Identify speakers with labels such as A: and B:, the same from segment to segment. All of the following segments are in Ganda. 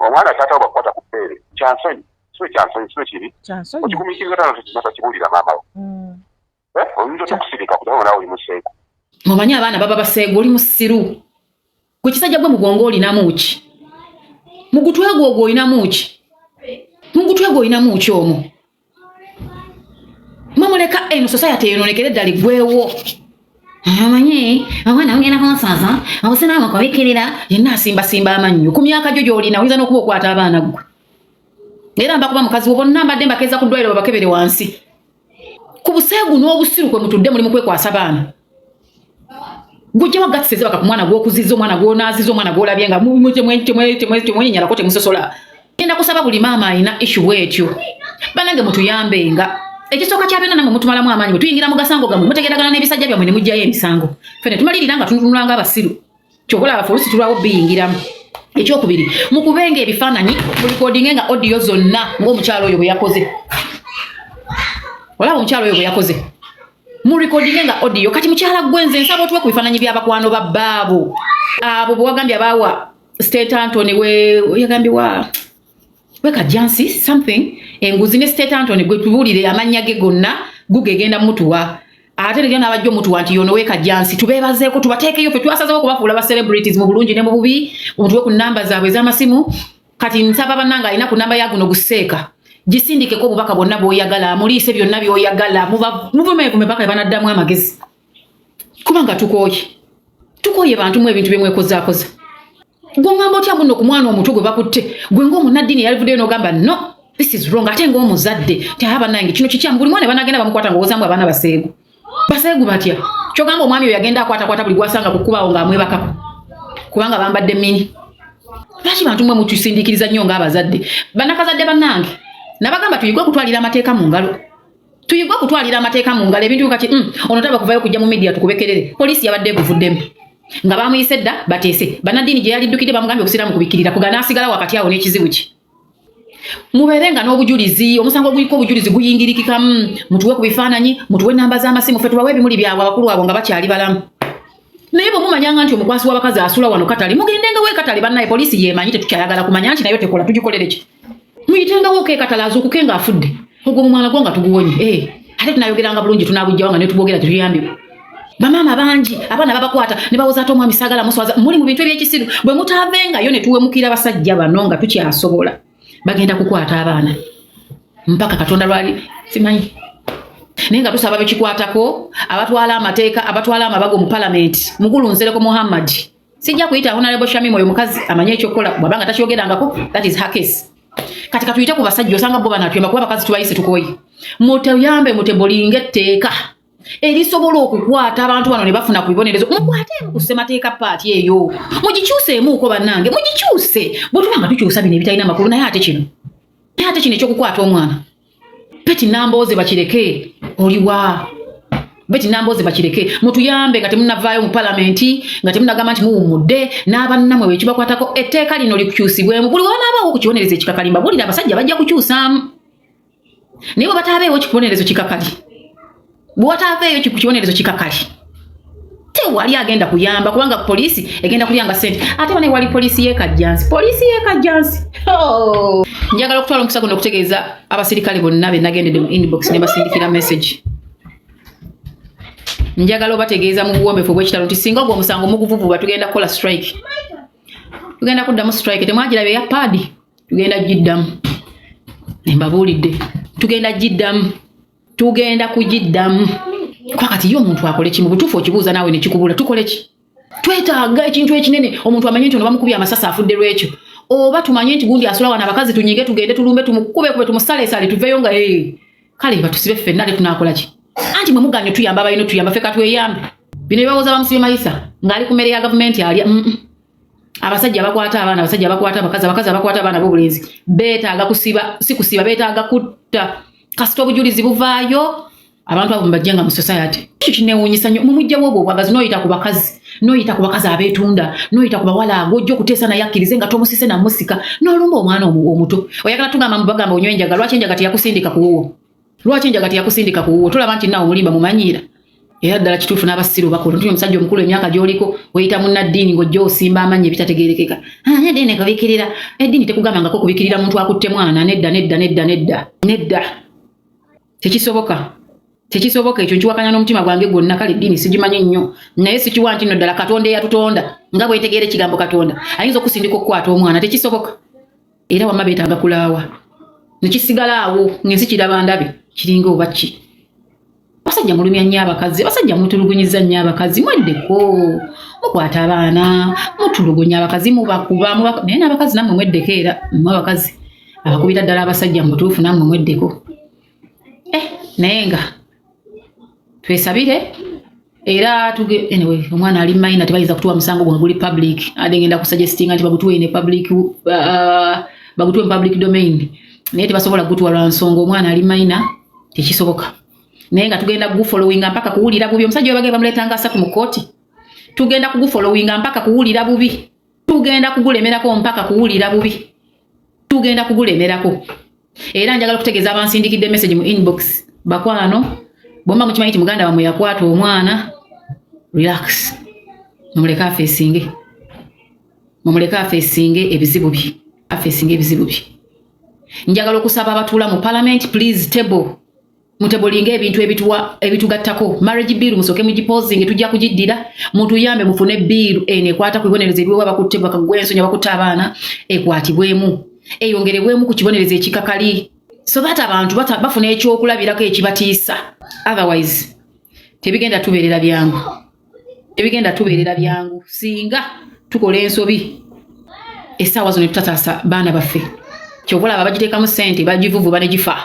A: Omwana taata bakwata ku bbeere, kyansonyi, sibe kyansonyi, sibe kibi. Okigumiikiriza taata natakibuulira maama wo. Eh, oyinza otya okusirika kubanga naawe oli museegu?
B: Mumanyi abaana baba baseegu. Oli musiru gwe kisajja gwe. Mugongo olinamu ki? Mugutwe gwo ogwo olinamu ki? Mugutwe gwo olinamu ki omwo? Mumuleka eno society eyononekere ddala eggwewo. Amanyi omwana mugenda kunsaza obusiraamu kubikkirira yenna asimbasimba amannyo. Ku myaka gyo gy'olina oyinza n'okuba okwata abaana ggwe. Era mbakuba mukazi wo bonna mbadde mbakeeza ku ddwaliro babakebere wansi ku buseegu n'obusiru kwe mutudde muli mu kwekwasa baana. Gujjawa gatsi ezibaka ku mwana gw'okuzizza, omwana gw'onaaziza, omwana gw'olabye nga temwenyinyalako, temusosola? Genda kusaba buli maama alina issue bwetyo, banange mutuyambenga. Ekisooka kya byonna, namwe mutumalamu amaanyi bwe tuyingira mu gasango gammwe. Mutegeragana n'ebisajja byammwe ne mugjayo emisango, ffe ne tumalirira nga tutunula nga abasiru. Kyova olaba ffe olusi tulwawo biyingiramu. Ekyokubiri, mukubenga ebifaananyi, murecordinge nga audio zonna ng'omukyalo oyo bwe yakoze. Olaba omukyalo oyo bwe yakoze, murecordinge nga audio. Kati mukyala gwe, nze nsaba otuwe ku bifaananyi by'abakwano ba baabo abo bwe wagambye abaawa State Antony, we yagambye wa wekajansi something enguzi ne State Antony. Gwe tubuulire amannya ge gonna, gugegenda mutuwa ate neryo n'abajja omutuwa nti yono wekajansi. Tubeebazeeko, tubateekeyo. Ffe twasazewo okubafuula ba celebrities mu bulungi ne mu bubi. Mutuwe ku namba zaabwe ez'amasimu. Kati nsaba bannange, alina ku namba ya guno guseeka, gisindikeko obubaka bwonna bw'oyagala, muliise byonna by'oyagala, muvumeevume paka banaddamu amagezi, kubanga tukooye, tukooye bantu mu ebintu byemwekozaakoza. Gweŋŋamba otya muno ku mwana omuto gwe bakutte? Gwe ng'omunnaddiini yalivuddeyo n'ogamba, "No, this is wrong." Ate ng'omuzadde ti bannange, kino kikyamu. Buli mwana banagenda bamukwata ng'owozaamu abaana baseegu. Baseegu batya? Kyogamba omwami oyo yagenda akwatakwata buli gwasanga ku kkubaawo ng'amwebakako kubanga bambadde mini? Lwaki bantu mwe mutusindiikiriza nnyo ng'abazadde? Bannakazadde bannange, nabagamba tuyige okutwalira amateeka mu ngalo, tuyige okutwalira amateeka mu ngalo. Ebintu kati ono taba kuvayo kujja mu media tukubekerere. Poliisi yabadde eguvuddemu nga bamuyise dda, bateese bannaddiini gye yaliddukidde, bamugambye obusiraamu kubikkirira kuga n'asigala wakati awo n'ekizibu kye. Mubeere nga n'obujulizi, omusango oguliko obujulizi guyingirikikamu. Mutuwe ku bifaananyi, mutuwe namba z'amasimu, ffe tubawe ebimuli byabwe abakulu abo nga bakyali balamu. Naye bwe mumanyanga nti omukwasi w'abakazi asula wano Katale, mugendengawo ekatale. Bannaye, poliisi yemanyi, tetukyayagala kumanya nti nayo tekola, tugikolere ki? Muyitengawo ko ekatale, azuukuke ng'afudde ogwo omwana gwo nga tuguwonye. Eh, ate tunayogeranga bulungi, tunabugjawo nga netubwogera tetuyambibwa. Bamaama bangi abaana babakwata ne bawoza ate omwami saagala muswaza. Muli mu bintu ebyekisiru. Bwe mutaavengayo ne tuwemukira basajja bano nga tukyasobola, bagenda kukwata abaana mpaka Katonda lwali simanyi. Naye nga tusaba bekikwatako, abatwala amateeka, abatwala amabago mu palamenti, mukulu Nsereko Muhammad, sijja kuyita Honorable Shamim, oyo mukazi amanye ekyokukola. Bwabanga takyogerangako, that is her case. Kati katuyite ku basajja, osanga bo banatuyamba, kuba abakazi tubayise tukoye. Mutuyambe, mutebolinga etteeka erisobola okukwata abantu bano ne bafuna ku bibonerezo. Mukwateemu ku ssemateeka part eyo, mugikyuseemuuko bannange, mugikyuse. Bwe tuba nga tukyusa bino ebitalina makulu, naye ate kino ekyokukwata omwana Betty Nambooze bakireke. Oliwa Betty Nambooze? Bakireke. Mutuyambe nga temunavaayo mu palamenti, nga temunagamba nti muwummudde n'abannammwe bekibakwatako. Etteeka lino likukyusibwemu. Buli wanaabaawo ku kibonerezo ekikakalimba, bulira abasajja bajja kukyusaamu. Naye bwe bataabeewo kibonerezo kikakali, bwe wataaveeyo kibonerezo kikakali, tewali agenda kuyamba, kubanga poliisi egenda kulyanga sente. Ate bane wali poliisi y'ekajjansi, poliisi y'ekajjansi. Oh! Njagala okutwala omukisa guno okutegeeza abasirikale bonna be nagendedde mu inbox ne basindikira message. Njagala obategeeza mu buwombefu obw'ekitalo nti singa ogwo omusango muguvuvuba, tugenda kukola strike, tugenda kuddamu strike. Temwagirabye eya paadi? Tugenda giddamu, embabuulidde, tugenda giddamu, tugenda kugiddamu. Kuba kati ye omuntu akole ki? Mu butuufu okibuuza naawe nekikubula, tukole ki? Twetaaga ekintu ekinene, omuntu amanye nti ono bamukubye amasasi afudde lwekyo, oba tumanye nti gundi asula wano, abakazi tunyige tugende tulumbe tumukube kube tumusaleesale tuveeyo nga ee. Kale batusibe ffenna, ate tunaakola ki? Anti mwe muganye tuyamba, abalina otuyamba, ffe katweyambe. Bino ebibawooza bamusibye Mayisa ng'ali ku mmere ya gavumenti alya. Abasajja abakwata abaana, abasajja abakwata abakazi, abakazi abakwata abaana b'obulenzi beetaaga kusiba, si kusiba, beetaaga kutta. Kasita obujulizi buvaayo, abantu abo mubajja nga mu society. Ekyo kinewuunyisa nnyo. Mumugjawo obwo obwagazi, n'oyita ku bakazi, n'oyita ku bakazi abeetunda, n'oyita ku bawala ag'ojja okuteesa naye akkirize nga tomusise namusika, n'olumba omwana omuto. Oyagala tugamba mbu bagamba onywa enjaga. Lwaki enjaga teyakusindika ku wuwo? Lwaki enjaga teyakusindika ku wuwo? Tolaba nti naawe omulimba mumanyiira? Era ddala kituufu n'abasiru bakola nti omusajja omukulu emyaka gy'oliko weyita munnaddiini ng'ojja osimba amannya ebitategeerekeka. Ah, eddiini ekubikirira. Eddiini tekugambangako kubikirira muntu akutte mwana. Nedda, nedda, nedda, nedda, nedda, tekisoboka, tekisoboka. Ekyo nkiwakanya n'omutima gwange gwonna. Kale eddiini sigimanyi nnyo, naye sikiwa nti nno ddala Katonda eyatutonda nga bwetegeera ekigambo Katonda ayinza okusindika okukwata omwana. Tekisoboka. Era wamma beetaaga kulaawa nekisigala awo ng'ensi kiraba ndabe kiringa oba ki. Abasajja mulumya nnyo abakazi, abasajja mutulugunyiza nnyo abakazi. Mweddeko, mukwata abaana, mutulugunya abakazi, mubakuba, naye n'abakazi nammwe mweddeko. Era mmwe abakazi abakubira ddala abasajja, mu butuufu nammwe mweddeko. Eh, naye nga twesabire era tuge. Anyway, omwana ali minor, tebayinza kutuwa musango gwe guli public. Ate ngenda kusuggestinga nti bagutuwe in public, bagutuwe mu public domain, naye tebasobola kugutuwa lwa nsonga omwana ali minor, tekisoboka. Naye nga tugenda kugufollowinga mpaka kuwulira bubi. Omusajja webagenda bamuleetanga asatu mu kooti, tugenda kugufollowinga mpaka kuwulira bubi, tugenda kugulemerako mpaka kuwulira bubi, tugenda kugulemerako. Era njagala okutegeeza abansindikidde message mu inbox, bakwano, bwemba mukimanyi nti muganda wammwe yakwata omwana, relax, mumuleke afacinge, mumuleke afacinge ebizibu bye, afacinge ebizibu bye. Njagala okusaba abatuula mu parliament, please table, mutablinga ebintu ebituwa ebitugattako. Marriage bill musooke mugipausinge, tujja kugiddira. Mutuyambe mufune bill eno ekwata ku bibonerezo ebiweebwa abakutte bakagwa ensonyi, abakutte abaana, ekwatibwemu, eyongerebwemu ku kibonerezo ekikakali, so that abantu bafuna ekyokulabirako ekibatiisa. Otherwise tebigenda tubeerera byangu, tebigenda tubeerera byangu singa tukola ensobi essaawa zino tutataasa baana baffe. Kyova olaba bagiteekamu ssente, bagivuvuba ne gifa.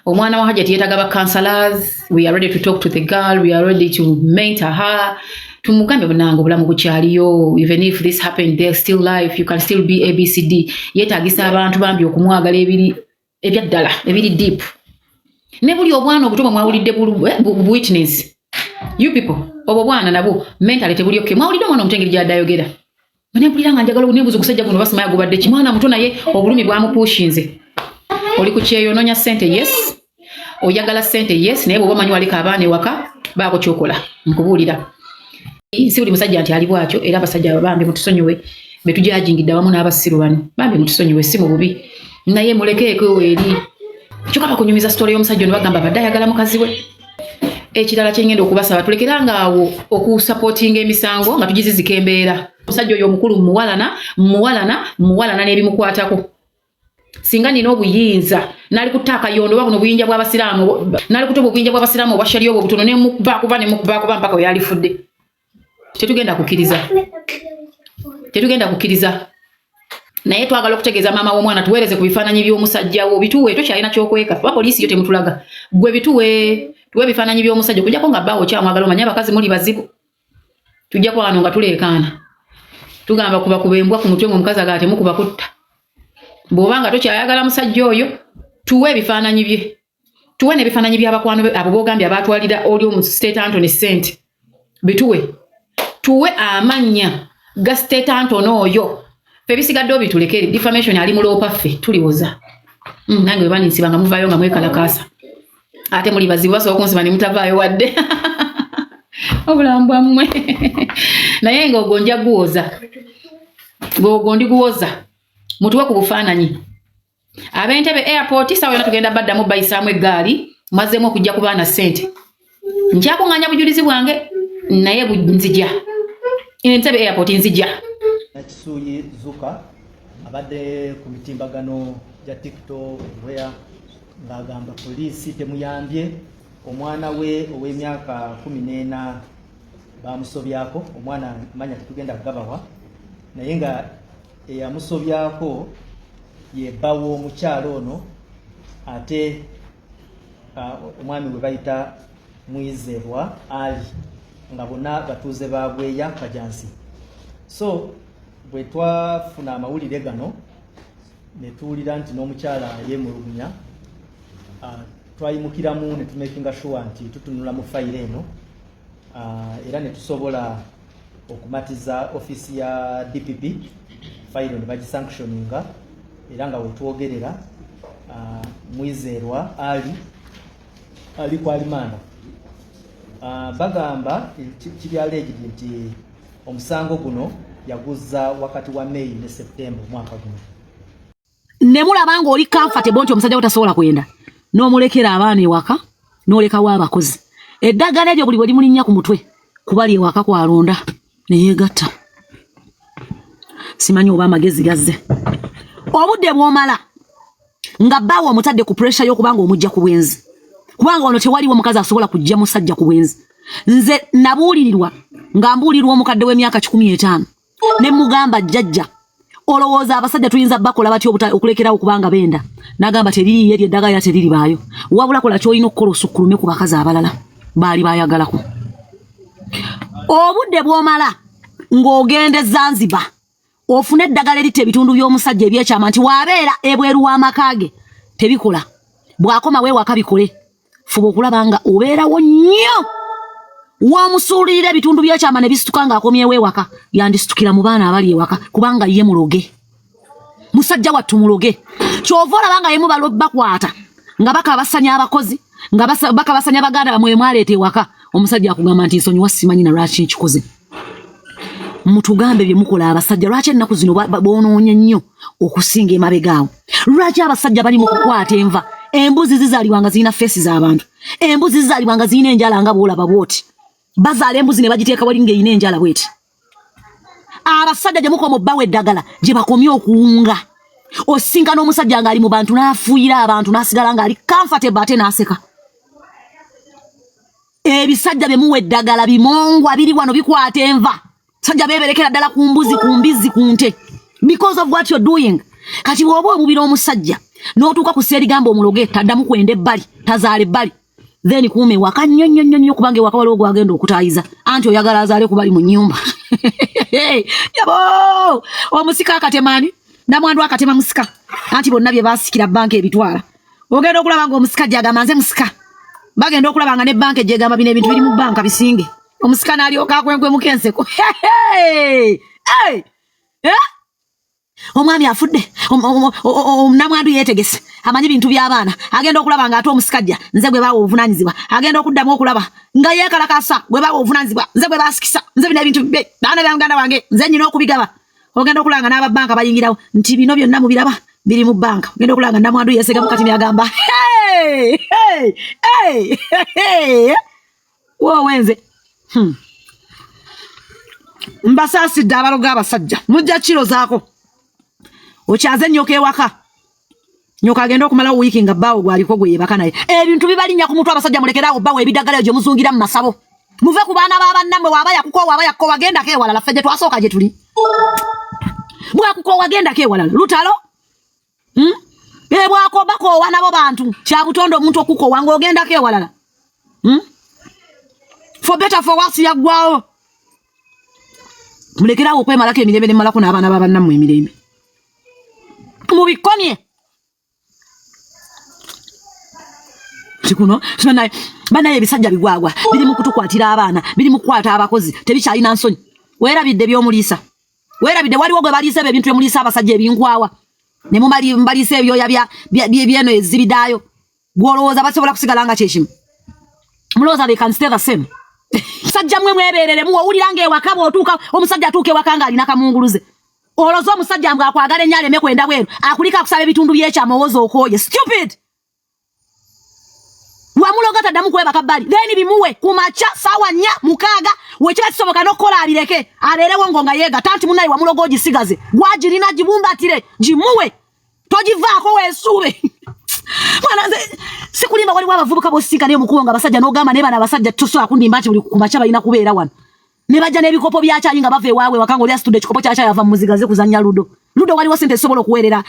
B: Omwana wa Hajati yeetaaga ba counselors. We are ready to talk to the girl, we are ready to mentor her. Tumugambe, bunange, obulamu bukyaliyo, even if this happened, there's still life, you can still be ABCD. Yeetaagisa abantu bambi okumwagala ebiri ebyaddala, ebiri deep. Ne buli obwana obuto bwe mwawulidde bu witness, you people, obwo bwana nabwo mentally tebuli okay. Mwawulidde omwana omuto engeri gy'adde ayogera, nempulira nga njagala nembuza ogusajja guno basimaya gubadde ki? Mwana muto, naye obulumi bwamupushinze. Oli ku kyeyo onoonya ssente, yes, oyagala ssente, yes, naye bw'oba omanyi waliko abaana ewaka, baako kyokola. Nkubuulira, si buli musajja nti ali bwatyo. Era abasajja bambi mutusonyiwe betujajingidde awamu n'abasiru bano, bambi mutusonyiwe, si mu bubi, naye mulekeeko eri. Kyokka bakunyumiza story y'omusajja ono, bagamba badde ayagala mukazi we. Ekirala kyengenda okubasaba, tulekeranga awo okusupportinga emisango nga tugizizika embeera. Omusajja oyo omukulu muwalana, muwalana, muwalana n'ebimukwatako. Singa nina obuyinza, nali kutta akayondo oba buno obuyinja bw'abasiraamu, nali kuta obuyinja bw'abasiraamu obwa sharia obwo obutono, nemukubakuba, nemukubakuba mpaka we yalifudde. Tetugenda kukkiriza, tetugenda kukkiriza. Naye twagala okutegeeza maama w'omwana, tuweereze ku bifaananyi by'omusajja wo, bituwe, tokyalina kyokweka kuba poliisi yo temutulaga. Gwe bituwe, tuwe ebifaananyi by'omusajja, okujjako nga bbaawo okyamwagala. Omanye abakazi muli bazibu, tujja kuba wano nga tuleekaana, tugamba kuba kuba embwa ku mutwe ng'omukazi agala temukuba kutta. Bw'oba nga tokyayagala musajja oyo, tuwe ebifaananyi bye, tuwe n'ebifaananyi by'abakwano be abo b'ogambye abaatwalira oli omu State Antony sente, bituwe, tuwe amannya ga State Antony oyo. Ffe bisigadde obitulekere, defamation ali muloopa, ffe tuliwoza. Nange bwe baninsiba nga muvaayo nga mwekalakaasa, ate muli bazibu, basobola okunsiba ne mutavaayo wadde obulamu bwammwe. Naye nga ogwo nja guwoza, ogwo ndi guwoza. Mutuwe ku bufaananyi. Ab'Entebe Airport, sawa yona tugenda baddamu bayisaamu eggaali. Mwazzeemu okujja ku baana ssente. Nkyakuŋŋaanya bujulizi bwange, naye nzija Entebe Airport, nzija.
C: Nakisuuyi Zuka abadde ku mitimbagano gya TikTok where ng'agamba poliisi temuyambye, omwana we ow'emyaka 14 bamusobyako. Omwana manya tetugenda kugabawa, naye nga eyamusobyako ye bba w'omukyalo ono, ate omwami gwe bayita Mwizerwa Ali, nga bonna batuuze ba Bweya Kajansi. So bwe twafuna amawulire gano ne tuwulira nti n'omukyala yeemulugunya, twayimukiramu ne tumakinga sure nti tutunula mu fayiro eno, era ne tusobola okumatiza ofiisi ya DPP, fayiro ne bagisanctioninga. Era nga wetwogerera, Mwizerwa Ali ali ku alimanda. Bagamba kiri alleged nti omusango guno yaguzza wakati wa May ne September omwaka guno.
B: Ne mulaba ng'oli comfortable nti omusajja wo tasobola kwenda, n'omulekera abaana ewaka, n'olekawo abakozi. Eddagala eryo buli bwe limulinnya ku mutwe kubali ewaka kwalonda ne yeegatta. Simanyi oba amagezi gazze. Obudde bw'omala nga bbaawe omutadde ku pressure y'okuba nga omujja ku bwenzi, kubanga wano tewaliwo mukazi asobola kujja musajja ku bwenzi. Nze nabuulirirwa nga mbuulirwa omukadde w'emyaka 105 ne mugamba, jjajja, olowooza abasajja tuyinza bakola batya okulekerawo kubanga benda? N'agamba teririyo eryo eddagala, era teriribaayo, wabula kola ky'olina okukola osukkulume ku bakazi abalala baali bayagalako. Obudde bw'omala ng'ogenda e Zanzibar ofune eddagala eritta ebitundu by'omusajja ebyekyama nti waabeera ebweru w'amaka ge tebikola, bw'akomawo ewaka bikole. Fuba okulaba nga obeerawo nnyo w'omusuulirira ebitundu by'ekyama ne bisituka ng'akomyewo ewaka. Yandisitukira mu baana abali ewaka, kubanga ye muloge, musajja wattu muloge. Kyova olaba nga yemu bakwata nga bakabasanya abakozi, nga bakabasanya baganda bamwe mwaleeta ewaka. Omusajja akugamba nti nsonyiwa, simanyi na lwaki nkikoze. Mutugambe bye mukola abasajja. Lwaki ennaku zino boonoonye nnyo okusinga emabega awo? Lwaki abasajja bali mu kukwata enva? Embuzi zizaalibwa nga zirina face z'abantu, embuzi zizaalibwa nga zirina enjala nga bw'olaba bw'oti. Bazaala embuzi ne bagiteeka wali ng'erina enjala bweti. Abasajja gye mukoma obbawa eddagala gye bakomye okuwunga. Osinkana omusajja ng'ali mu bantu n'afuuyira abantu n'asigala ng'ali comfortable ate n'aseka. Ebisajja bye muwa eddagala bimongwa biri wano bikwata enva. Sajja beeberekera ddala ku mbuzi, ku mbizzi, ku nte, because of what you're doing. Kati bw'oba obubira omusajja n'otuuka ku seerigamba omuloge taddamu kwenda ebbali, tazaala ebbali, then kuuma ewaka nnyo nnyo nnyo nnyo, kubanga ewaka waliwo gwagenda okutaayiza anti oyagala azaale kubali mu nnyumba. Yabo omusika akatema ani? Namwandu akatema musika, anti bonna bye baasikira banka ebitwala. Ogenda okulaba nga omusika gyagamba nze musika, bagenda okulaba nga ne banka egyegamba bino ebintu biri mu banka bisinge. Omusika n'alyoka akwenkwemuka enseko. Omwami afudde, namwandu yeetegese, amanyi bintu by'abaana. Agenda okulaba nga ate omusikajja nze gwe baawa obuvunaanyizibwa. Agenda okuddamu okulaba nga yeekalakasa, gwe baawa obuvunaanyizibwa nze gwe baasikisa, nze bino ebintu bye baana bya muganda wange nze nyina okubigaba. Ogenda okulaba nga n'ababanka bayingirawo nti bino byonna mubiraba biri mu banka. Ogenda okulaba nga namwandu yeesegamu kati nagamba, "Hey, hey, hey, hey." Woowe nze. Mbasaasidde abaloga abasajja, mujja kirozaako. Okyaze ennyoka ewaka, nyoka agenda okumalawo wiiki nga bbaawo gwaliko gwe yebaka naye. Ebintu bibalinnya ku mutwe. Abasajja mulekeraawo bbaawo ebiddagala gye muzungira mu masabo. Muve ku baana ba bannammwe. Waaba yakukoowa, aba yakukoowa, gendako ewalala. Ffe gye twasooka gye tuli. Bwakukoowa gendako ewalala. Lutalo. E bwako bakoowa nabo bantu, kya butonde omuntu okukoowa ng'ogendako ewalala. For better for worse yaggwawo. Mulekerawo okwemalako emirembe ne mumalako n'abaana ba bannammwe emirembe. Mubikomye. Kikuno banaye banaye, ebisajja bigwagwa biri mu kutukwatira abaana, biri mu kukwata abakozi, tebikyalina nsonyi. Weerabidde by'omuliisa, weerabidde waliwo gwe baliisa ebyo ebintu byemuliisa abasajja ebinkwawa ne mubaliisa ebyoya byeno ezibidaayo. Gwolowooza basobola kusigala nga kyekimu? Mulowooza they can stay the same? Sajja mmwe mwebereremu. Owulira ng'ewaka bw'otuuka, omusajja atuuka ewaka ng'alina kamunguluze. Olowooza omusajja mbw akwagala ennyo aleme kwenda bweru akulika akusaba ebitundu by'ekyama? Owoza okooye, stupid. Wamuloga taddamu kwebaka bbali, then bimuwe ku makya saawa 4, 6 wekiba kisoboka, n'okukola abireke abeerewo ngo nga yeegata nti munaye wamuloga ogisigaze gwagirina gibumbatire gimuwe, togivaako weesuube. Mwana nze sikulimba, waliwo abavubuka bosinkanayo mukubo nga abasajja n'ogamba naye bano abasajja tosobola kundimba nti buli ku makya balina kubeera wano ne bajja n'ebikopo bya caayi nga bava ewaabwe waka, ng'oli asitudde ekikopo kya caayi ava mu muziga ze kuzannya ludo. Ludo waliwo sente ezisobola okuweerera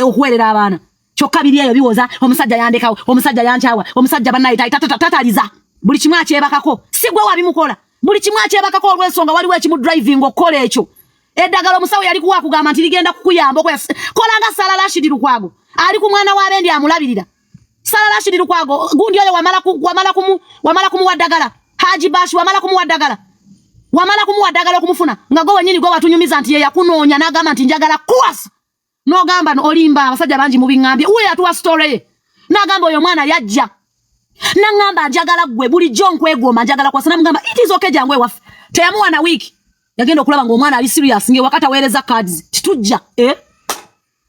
B: okuweerera abaana, kyokka biri eyo biwoza omusajja yandekawo, omusajja yankyawa, omusajja bannaye tataliza buli kimu akyebakako. Si gwe wabimukola, buli kimu akyebakako olw'ensonga waliwo ekimu driving okukola ekyo. Eddagala omusawo yali kuwa akugamba nti ligenda kukuyamba kola nga Sala Rashidi Lukwago ali ku mwana w'abendi amulabirira. Sala Rashidi Lukwago gundi oyo wamala kumuwa ddagala. Haji Bashi wamala kumuwa ddagala, wamala kumuwa ddagala okumufuna nga gwe wenyini gwe watunyumiza nti ye yakunoonya n'agamba nti njagala kuwasa, n'ogamba olimba. Abasajja bangi mubiŋŋambye. Wuyo yatuwa story ye n'agamba oyo omwana yajja.
D: Naŋŋamba njagala ggwe bulijjo nkwegomba njagala kwasa namugamba it is okay jangu ewaffe. Teyamuwa na wiiki. Yagenda okulaba ng'omwana ali serious ng'ewaka taweereza cards. Titujja eh?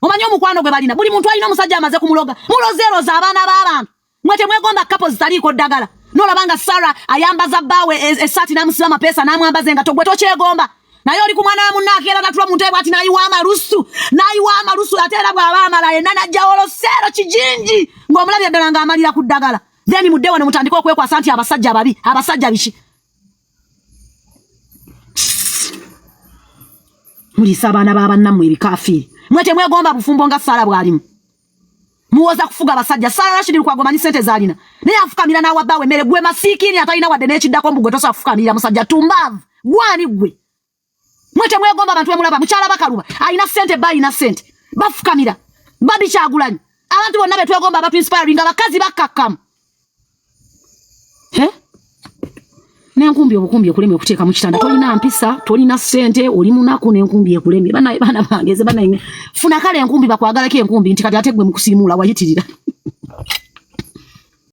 D: Omanyi omukwano gwe balina buli muntu alina omusajja amaze kumuloga mulozeeroza abaana b'abantu mwe temwegomba kapo zitaliiko ddagala nolaba nga Sarah ayambaza bbaawe essaati n'amusiba amapeesa n'amwambaza engatto gwe tokyegomba naye oli ku mwana wa munne akeera natula mu ntebe bwati n'ayiwa amalusu n'ayiwa amalusu ate era bw'aba amala yenna n'ajjawo oloseero kijinji ng'omulabye ddala ng'amalira ku ddagala then mudde wano mutandike okwekwasa nti abasajja babi abasajja biki muliisa abaana ba bannammwe ebikafiiri mwe temwegomba bufumbo nga Sara bw'alimu muwoza kufuga abasajja Sara Rashid Lukwago manyi sente zalina naye afukamira n'awa bbaawe emmere gwe masiikiini atalina wadde n'ekiddako mbu gwe tosobola kufukamirira musajja tumbaavu gwani gwe mwe temwegomba abantu bemulaba mukyala bakaluba alina sente bba alina sente bafukamira babi Kyagulanyi abantu bonna betwegomba abatu inspiring abakazi bakkakkamu Nenkumbi obukumbi ekulemye okuteeka mu kitanda tolina mpisa tolina ssente oli munaku nenkumbi ekulemye banaye baana bange ze banaye funa kale enkumbi bakwagalako enkumbi nti kati ate gwe mukusiimuula wayitirira.